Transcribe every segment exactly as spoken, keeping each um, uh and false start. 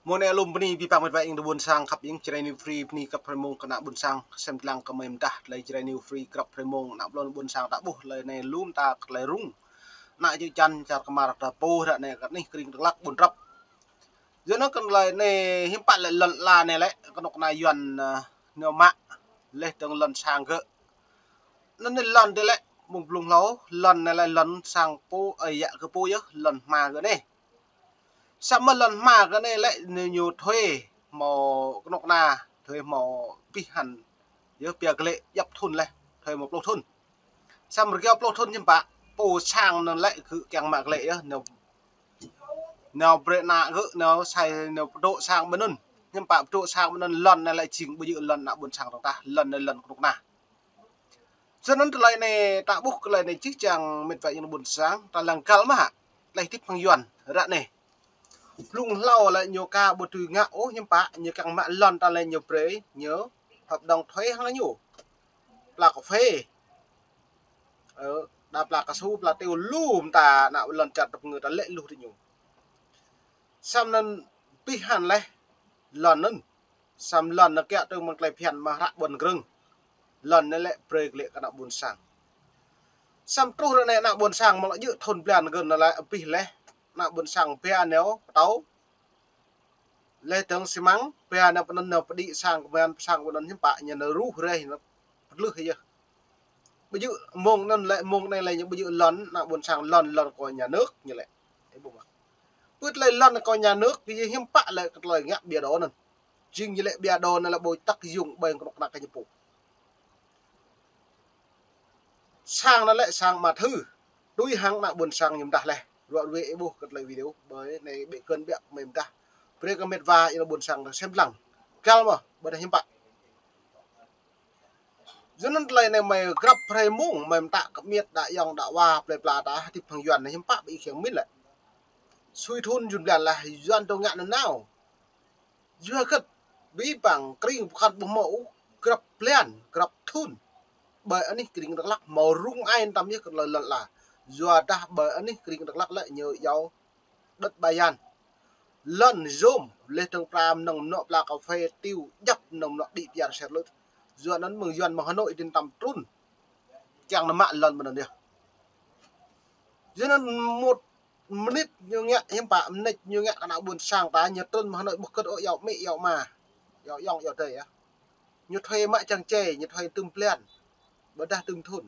Mơ̆ng anai lŏm bơni abih bang met wa ayŏng adơi ƀôn sang khăp ayŏng, Jrai New Free bơni grăp hrơi mông kơ ană ƀôn sang, sem lăng kơ mơi mơdah tơlơi Jrai New Free grăp hrơi mông ană ƀôn sang ta ƀuh tơlơi anai lŏm ta kơ tơlơi rŭng. Ană čư̆ čan čar kơmar ta pô ră anai kơ anih kơring Dak Lak ƀun trăp. Yua anŭn kơ tơlơi anai hiư̆m pă lĕ lŏn ala anai lĕ kơnuk kơna Yuan, ơ, ñu mă laih dơ̆ng lŏn sang gơ̆. Anŭn anai lŏn tui lĕ mơ̆ng blung hlâo, lŏn anai lĕ lŏn sang pô, ơi yă kơ pô yơh, lŏn hma gơ̆ anai. Samơ̆ lŏn hma gơ̆ anai lĕ ñu, ñu thuê hmâo kơnuk kơna, thuê hmâo abih hăn, yơh pia glaĭ djŏp thŭn laih, thuê hmâo pluh thŭn. Samơ̆ rơgao pluh thŭn hiư̆m pă, pô sang anŭn lĕ gơ̆ kiăng mă glaĭ yơh, ñu, ñu brơi ană gơ̆, ñu sai, ñu pơdŏ sang ƀơi anŭn. Hiư̆m pă pơdŏ sang ƀơi anŭn, lŏn anai lĕ jing ƀu djơ̆ lŏn ană ƀôn sang dơ̆ng tah, lŏn anai lŏn kơnuk kơna. Yua anŭn tơlơi anai ta ƀuh tơlơi anai čih čang met wa ayŏng adơi ƀôn sang, ta lăng găl mơ̆ hă, tơlơi hơdip hăng Yuan ră anai. Blung hlâo lĕ ñu ka ƀu tui ngă ôh hiư̆m pă, ñu kiăng mă lŏn ta lĕ ñu brơi, ñu hợp đồng thuê hăng ñu. Pla kơphê. Ơ, đa pla kơsu, pla tiu lŏm ta ană lŏn čar tơpơngư ta lĕ luh tui ñu. Samơ̆ anŭn abih hăn laih lŏn anŭn. Samơ̆ lŏn anŭn kiăng tui mơ̆ng tơlơi phiăn mă hră ƀuăn grơ̆ng. Lŏn anai lĕ brơi glaĭ kơ ană ƀôn sang. Samơ̆ truh ră anai ană ƀôn sang mơ̆ng lŏ djơ̆ thŭn blan gơ̆n anŭn lĕ abih laih. Ană ƀôn sang ba neo pơtâo. Laih dơ̆ng xi măng, ba neo pơanăn neo pơđĭ sang kơmăn sang pơanăn hiư̆m pă ñu nao ruh reh ñu pơtlưh yơh. Ƀu djơ̆ mơ̆ng anŭn lĕ mơ̆ng anai lĕ ñu ƀu djơ̆ lŏn ană ƀôn sang lŏn, lŏn kơ nhà nước ñu lĕ. Ơ ƀuh mơ̆. Pơ tơlơi lŏn kơ nhà nước, kơ hiư̆m pă lĕ kơ tơlơi ngă bia đô anŭn. Jing ñu lĕ bia đô anŭn lĕ ƀu tăk yŭng ƀơi kơnuk kơna kơ ñu pô. Sang anŭn lĕ sang mă thư. Tui hăng ană ƀôn sang ñu mơdah laih. Ruă ruê ih ƀuh kơ tơlơi video. Ƀơi anai ƀĕ kơn ƀiă mơi mơdah. Brơi kơ met wa ayŏng adơi ƀôn sang ta sem lăng. Găl mơ̆, ƀôdah hiư̆m pă. Yua anŭn tơlơi anai mơi grăp hrơi mông, mơi mơtă kơ miêt đa ayŏng đa wa plơi pla ta hơdip hăng Yuan anai hiư̆m pă ƀing ih kiăng mĭn lĕ. Sui thŭn jun blan laih Yuan dŏ ngă nanao. Yua hơget abih bang kơring pơkŏn ƀu hmâo ôh grăp blan, grăp thŭn. Ƀơi anih kơring Dak Lak hmâo rŭng ai tam yơh kơ tơlơi lŏn ala. Yua dah ƀơi anih kơring Dak Lak lĕ ñu iâu đất ba gian. Lŏn yôm, laih dơ̆ng pla mơnơ̆ng mơnŏ pla kơphê tiu djăp mơnơ̆ng mơnŏ đĭ piar ser lơ̆t. Yua anŭn mơ̆ng Yuan mơ̆ng Hà Nội din tam trŭn. Kiăng nao mă lŏn mơnơ̆ng yơh. Yua anŭn một minute ñu ngă hiư̆m pă, mơneč ñu ngă kơ ană ƀôn sang ta ñu trŭn mơ̆ng Hà Nội ƀu kơt ôh iâu amĭ, iâu ama, iâu ayŏng, iâu adơi yơh. Ñu thuê mă čang čê, ñu thuê tơm blan. Ƀôdah tơm thŭn.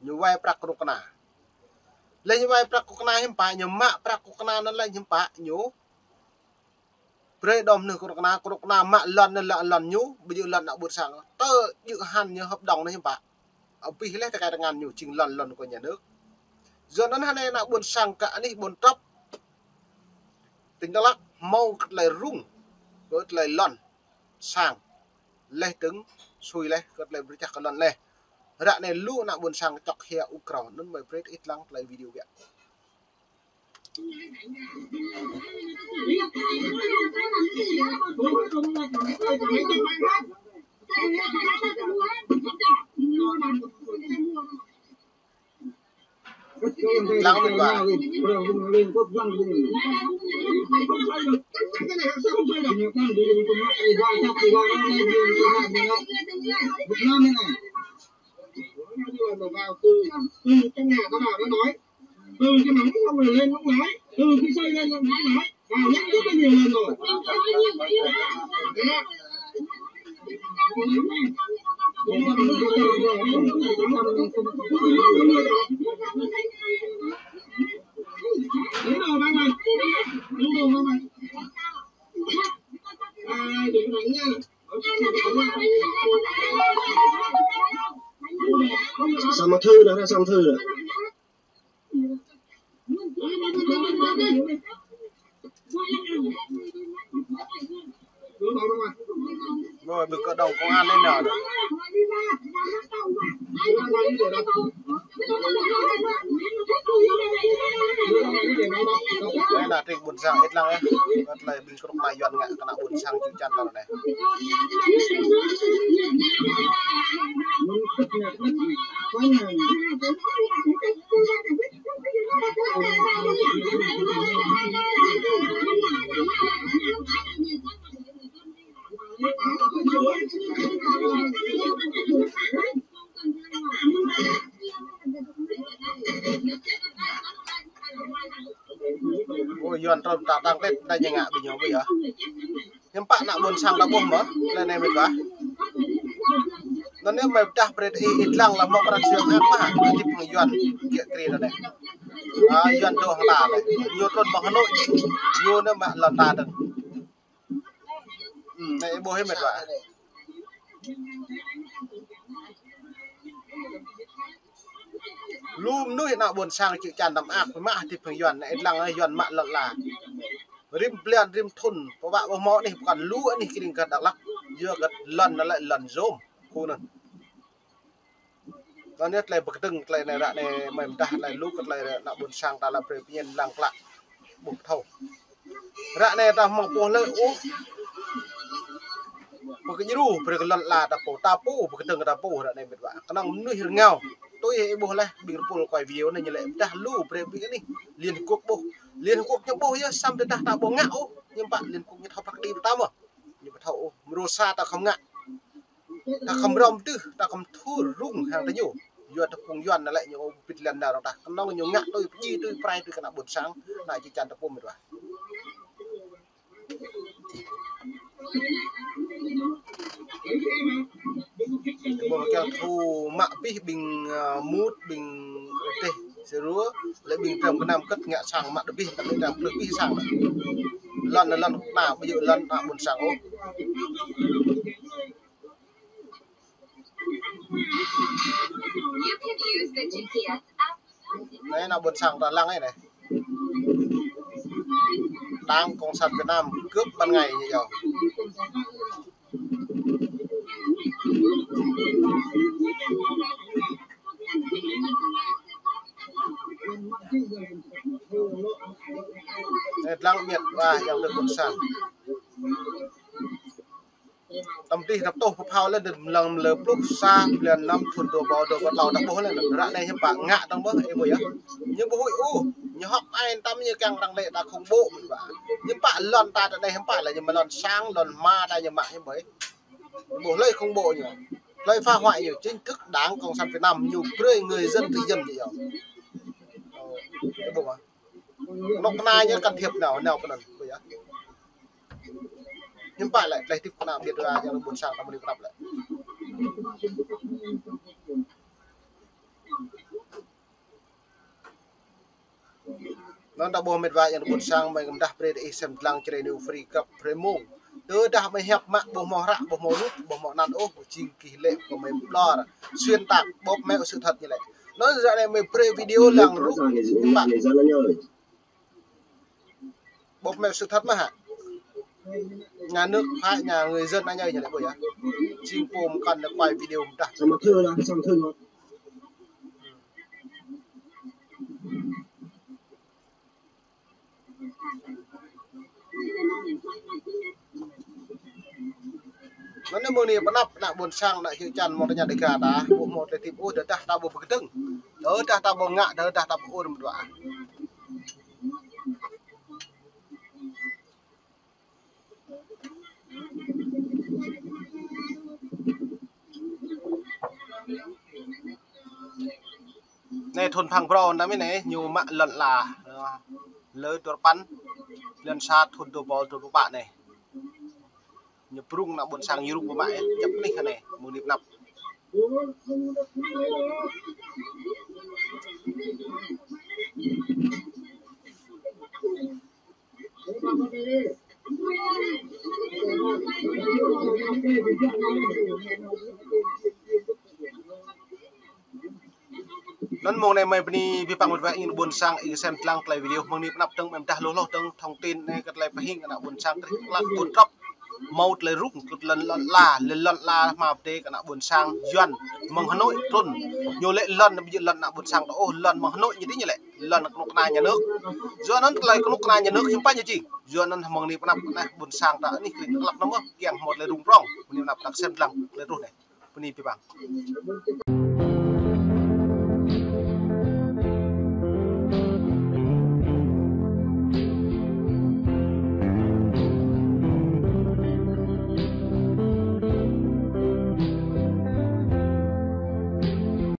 Ñu wai prăk kơnuk kơna. Laih ñu wai prăk kơnuk kơna hiư̆m pă, ñu mă prăk kơnuk kơna anŭn laih hiư̆m pă, ñu brơi đom nơh kơnuk kơna, kơnuk kơna mă lŏn anŭn lĕ lŏn ñu, ƀu djơ̆ lŏn ană ƀôn sang. Tơ djơ̆ hăn ñu hợp đồng anŭn hiư̆m pă. Abih laih tơkai tơngan ñu jing lŏn, lŏn kơ nhà nước. Yua anŭn hơnai ană ƀôn sang kơ anih ƀôn trăp tỉnh Dak Lak hmâo kơ tơlơi rŭng, kơ tơlơi lŏn sang. Laih dơ̆ng sui laih kơ tơlơi pơčah kơ lŏn laih. Ră anai lu ană ƀôn sang čŏk hia ukrao, anŭn mơi brơi ih lăng tơlơi video biă. Lăng mĭn wa. Việt Nam này này. Từ trong nhà ta bảo đã nói. Từ cái móng ông này lên ông nói. Từ cái dây lên ông nói. Và nhắc rất là nhiều lần rồi. Đấy ạ. Đúng rồi, bác ơi. Đúng rồi, bác ơi. À, đúng rồi nha. Sa mă thư đó, sa mă thư đó. Rồi, bưng cộng đồng công an lên nào. Anai ană tring ƀôn sang ih lăng yơh. Kơ tơlơi ƀing kơnuk kơna Yuan ngă kơ ană ƀôn sang čư̆ čan ta anai. Yuan trŭn ta tăng tĕt, ta ñu ngă ƀing ñu ƀu yơh. Hiư̆m pă ană ƀôn sang ta ƀuh mơ̆, tơlơi anai mĕt wa. Anŭn yơh mơi pơdah brơi ih, ih lăng lah mơ̆ prăk siam ăt mă, hơdip hăng Yuan kiă kriê ta anai. A, Yuan dŏ hăng ta anai. Ñu trŭn mơ̆ng Hà Nội, ñu anai mă lŏn ta anŭn. Hm, anai ih ƀuh hĭ mĕt wa. Lu mơnuih ană ƀôn sang čư̆ čan tăm ak, mă hơdip hăng Yuan, anai ih lăng Yuan mă lŏn la. Rĭm blan, rĭm thŭn, pơwă ƀu hmâo anih pơkŏn lu anih kơring kơ Dak Lak, yua kơ lŏn anŭn lĕ lŏn yôm, khul anŭn. Anŭn yơh tơlơi pơkơdơ̆ng, tơlơi anai ră anai mơi pơdah tơlơi lu kơ tơlơi ană ƀôn sang ta lăm brơi pơñen lăng klă. Ƀu thâo. Ră anai ta hmâo pô hlơi ôh pơkơdjru brơi kơ lŏn la ta pô, ta pô pơkơdơ̆ng ta pô ră anai mĕt wa. Kơnơ̆ng mơnuih rơngiao. Tui ih ƀuh laih ƀing rơpul quay video anai ñu lĕ pơdah lu brơi ƀing anih Liên Hợp Quốc ƀuh. Liên Hợp Quốc ñu ƀuh yơh, samơ̆ tơdah ta ƀu ngă ôh, hiư̆m pă Liên Hợp Quốc ñu thâo prăk đĭ pơ ta mơ̆. Ñu ƀu thâo ôh, mrô sa ta khŏm ngă. Ta khŏm rŏm tưh, ta khŏm thur rŭng hăng ta ñu. Yua tơpŭng Yuan anŭn lĕ ñu pĭt lăn đa rŏng tah. Kơnơ̆ng ñu ngă tui pơjing tui pơrai tui kơ ană ƀôn sang, ană čư̆ čan ta pô mĕt wa. Ƀu kiăng thu mă abih ƀing, a, mŭt ƀing rơdêh sơrua, lĕ ƀing tram gơnam kơ̆t ngă sang mă abih, ta ƀing tram plư abih sang. Lŏn anŭn lŏn kơna, ƀu djơ̆ lŏn ană ƀôn sang ôh. Anai ană ƀôn sang ta lăng anai. Đảng Cộng sản Việt Nam cướp ban ngày ñu yơh. Anai lăng mĕt wa, yang ană ƀôn sang. Tơm dih rơtuh pơphao lĕ, đơ̆m lăng lơ pluh sa blan năm thŭn dua rơbâo dua rơbâo klâo ta ƀuh lĕ, ră anai hiư̆m pă ngă tơ̆ng ƀuh, ih ƀuh yơh. Ñu ƀu huĭ ôh, ñu hŏk ai tăm ñu kiăng răng lĕ ta khủng bố mĕt wa. Hiư̆m pă lŏn ta ră anai hiư̆m pă lĕ ñu mă lŏn sang, lŏn hma ta ñu mă hiư̆m ƀuh. Ih ƀuh hlơi khủng bố ñu. Hlơi phá hoại ñu, chính thức Đảng Cộng sản Việt Nam ñu brơi người dân tự do ñu yơh. Ih ƀuh mơ̆. Kơnuk kơna ñu can thiệp nao, nao pơ anŭn, ƀuh yơh. Hiư̆m pă lĕ, tơlơi hơdip kơna ƀiă dua, yang ană ƀôn sang ta mơ̆ng anai pơtăp lĕ. Anŭn ta ƀuh mĕt wa yang ană ƀôn sang, mơi kơmdah brơi ih sem lăng čơrê New Free Cup brơi mông. Tơdah mơi hiăp mă ƀu hmâo hră, ƀu hmâo rup, ƀu hmâo anăn ôh, jing gih lĕ kơ mơi ƀlŏr. Xuyên tạc, bóp méo sự thật ñu lĕ. Anŭn ră anai mơi brơi video lăng rup, hiư̆m pă. Bóp méo sự thật mơ̆ hă? Nhà nước phá nhà người dân anai ñu lĕ ƀuh yơh. Jing pô mơkăn anai quay video mơdah. Anŭn anai mơ̆ng anai pơanăp ană ƀôn sang, ană čư̆ čan mơ̆ng tơña Dêga ta, ƀu hmâo tơlơi hơdip ôh, tơdah ta ƀu pơkơdơ̆ng. Tơdah ta ƀu ngă, tơdah ta ƀu ur mơdua. Anai thŭn phang brâo năm anai, ñu mă lŏn ala, lơ dua rơpăn, blan sa thŭn dua rơbâo dua pluh pă anai. Ñu prŭng ană ƀôn sang ñu rŭng pơmă, čăp anih kơ anai, mơ̆ng anai pơanăp. Anŭn mơ̆ng anai mơi bơni abih bang mĕt wa ƀôn sang ih sem lăng tơlơi video mơ̆ng anai pơanăp dơ̆ng, mơi pơdah hluh hluh dơ̆ng thông tin anai kơ tơlơi pơhing ană ƀôn sang Krih Dak Lak ƀôn trŏp hmâo tơlơi rŭng kơ lŏn, lŏn ala, lŏn ala hmâo pơdơi kơ ană ƀôn sang Yuan mơ̆ng Hà Nội trŭn. Ñu lĕ lŏn ƀu djơ̆ lŏn ană ƀôn sang ta ôh, lŏn mơ̆ng Hà Nội ñu dih ñu lĕ. Lŏn kơnuk kơna nhà nước. Yua anŭn tơlơi kơnuk kơna nhà nước hiư̆m pă ñu jing. Yua anŭn mơ̆ng anai pơanăp ană ƀôn sang ta anih Krih Dak Lak anŭn mơ̆ kiăng hmâo tơlơi rŭng prŏng. Mơ̆ng anai pơanăp ta sem lăng tơlơi truh anai. Bơni abih bang.